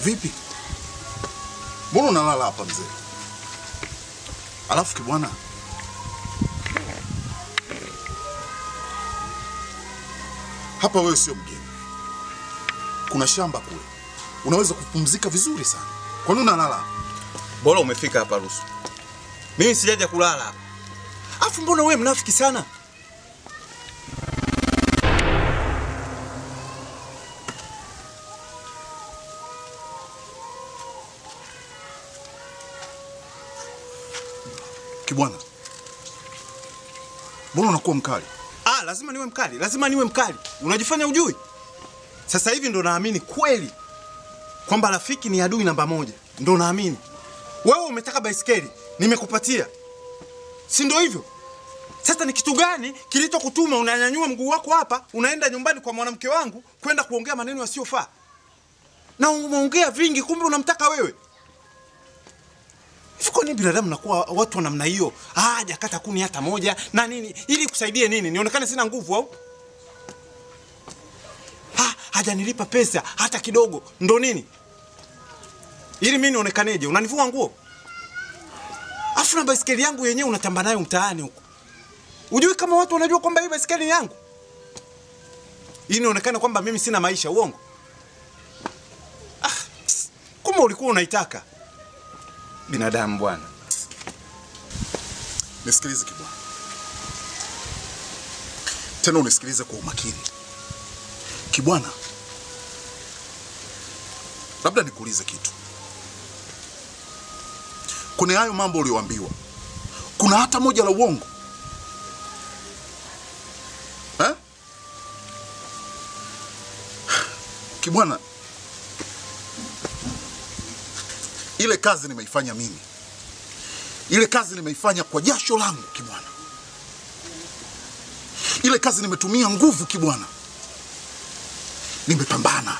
Vipi? Mbona unalala hapa mzee? Alafu Kibwana, hapa wewe sio mgeni. Kuna shamba kule. Unaweza kupumzika vizuri sana. Kwa nini unalala hapa? Bora umefika hapa Rusu. Mimi sijaja kulala hapa. Alafu mbona wewe mnafiki sana? Kibwana, mbona unakuwa mkali? Ah, lazima niwe mkali, lazima niwe mkali. Unajifanya hujui? Sasa hivi ndo naamini kweli kwamba rafiki ni adui namba 1. Ndo naamini. Wewe umetaka baisikeli, nimekupatia. Si ndo hivyo? Sasa ni kitu gani kilichokutuma unanyanyua mguu wako hapa, unaenda nyumbani kwa mwanamke wangu kwenda kuongea maneno yasiyofaa? Na umeongea vingi, kumbe unamtaka wewe. Kwa nini binadamu nakuwa watu wa namna hiyo? Ah, hajakata kuni hata moja na nini? Ili kusaidie nini? Nionekane sina nguvu au? Ah, hajanilipa pesa hata kidogo. Ndo nini? Ili mimi nionekaneje? Unanivua nguo? Afu na baisikeli yangu yenyewe unatamba nayo mtaani huko. Hujui kama watu wanajua kwamba hii baisikeli yangu? Ili nionekane kwamba mimi sina maisha, uongo? Ah, kumbe ulikuwa unaitaka. Binadamu bwana. Nisikilize Kibwana. Tena unisikilize kwa umakini. Kibwana, labda nikuulize kitu. Kuna hayo mambo uliyoambiwa, kuna hata moja la uongo? Eh? Kibwana, ile kazi nimeifanya mimi. Ile kazi nimeifanya kwa jasho langu Kibwana. Ile kazi nimetumia nguvu Kibwana. Nimepambana.